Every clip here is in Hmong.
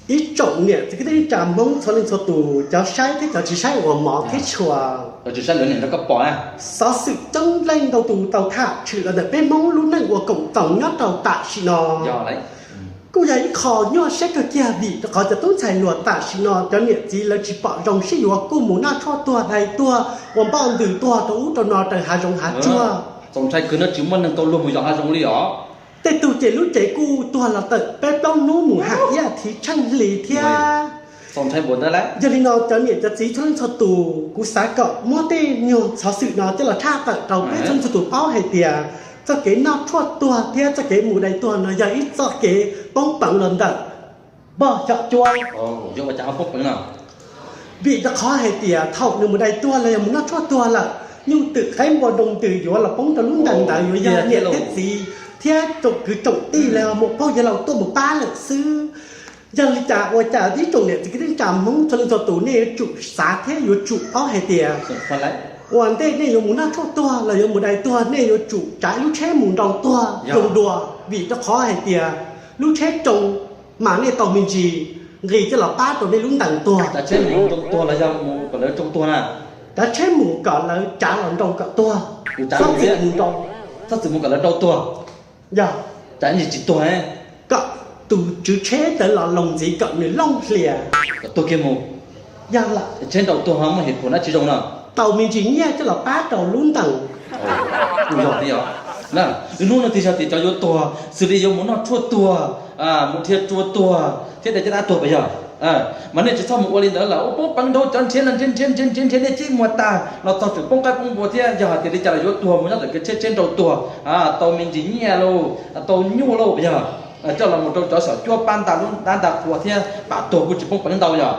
Ib tsoom niam txiv kwv tij neej tsa Hmoob txhua leej txhua tus, cov saib thiab cov tsis saib uas mov thiab tshua. Xov xwm coob leej ntau tus tau tham tshwm los ntawm peb Hmoob lub neej ua koom txoos nyob rau tam sim no. Kuj yog ib qho nyuaj siab kawg kiag vim rau qhov cov tub ntxhais hluas tam sim no cov niam txiv lawv tsis pom zoo sib yuav kuj mus noj tshuaj tuag dai tuag ua npoj ntws tuag rau ub rau no raws hav zoov hav tsuag. Txaus ntshai kawg no tsis muaj neeg tau luag mus yos hav zoov li os. Tej tug ces lub cev kuj tuag los tawm peb plaub hnub mus haj iab thiv tsheej hli thiab. Yog li no cov niam cov txiv txhua leej txhua tus, kuv xav kom muab tej nyuag xov xwm no coj los tshaj tawm rau peb txhua leej txhua tus paub hais tias txoj kev noj tshuaj tuag thiab txoj kev mus dai tuag no yog ib txoj kev poob peev los ntawm npog xyom cuab. Vim rau qhov hais tias thaum nws mus dai tuag los yog mus noj tshuaj tuag lawm, nyuj twm qaib npua nroo ntws yuav los poob rau lub ntees ntawd yuav yog niam thiab txiv thiab tsoom kwv tsoom tij los muam phauj yawg laus tuaj mus pab lawm xwb. Yog li cas ua cas tib tsoom niam txiv kwv tij neej tsa Hmoob txhua leej txhua tus nej yuav tsum xav thiab yuav tsum paub hais tias ua ntej nej yuav mus noj tshuaj tuag los yuav mus dai tuag nej yuav tsum tsav lub tsheb mus nrau tuag zoo dua, vim rau qhov hais tias lub tsheb tsoo mas nej tau me ntsis nqis coj los pab rau nej lub ntees tuag. Tsav tsheb mus nrau tuag los yog mus kom lawv tsoo tuag na? Tsav tsheb mus kom lawv tsav los nrau kom tuag. Txhob txwm mus kom lawv nrau tuag. Yog, tsav ntsis tsis tuag, kom tus tswv tsheb ntawd los loos ntxiv kom nws looj hlias, kom tuag kiag mus. Yog lawm, tsheb nrau tuag ho muaj hem phuam dab tsi zoo no? Tau me ntsis nyiaj coj los pab rau lub ntees. Kuj yog thiab os. Ib hnub no tiag yog tias cov yuav tuag xws li yuav mus noj tshuaj tuag, mus dhia tsua tuag thiab dai caj dab tuag puas yog? Mas nej tsis txhob mus ua li ntawd lawm, ua poob peev dhau cov nrhiav no, nrhiav nrhiav nrhiav nrhiav nrhiav nej cib muag tag los txog tseem poob qaib poob npua thiab. Yog hais tias li cas los yuav tuag mus nyob ntawm kev tsheb tsheb nrau tuag, tau me ntsis nyiaj lauj, tau nyuj lauj puas yog? Coj los mus rau cov xyom cuab pab nta lub dab nta qhua thiab pam tuag kuj tsis poob peev ntau yog.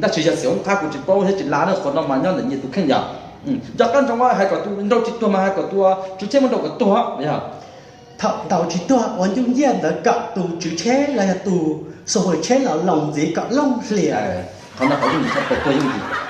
Tab sis yog xim oob qhab kuv tsis paub thiab tsis lav ne, qhov no mas nyob ntawm nyias tus kheej yog. Nco qab ntsoov hais kom tus nrau tsis tuag mas hais kom tus tswv tsheb muab nrau kom tuag yog. Thaum ntaus tsis tuag ua ncuj nyiaj ntawd kom tus tswv tsheb los yog tus xu hawv tsheb los loos ntxiv kom looj hlias. Qhov no qhov yooj yim, tuag yooj yim.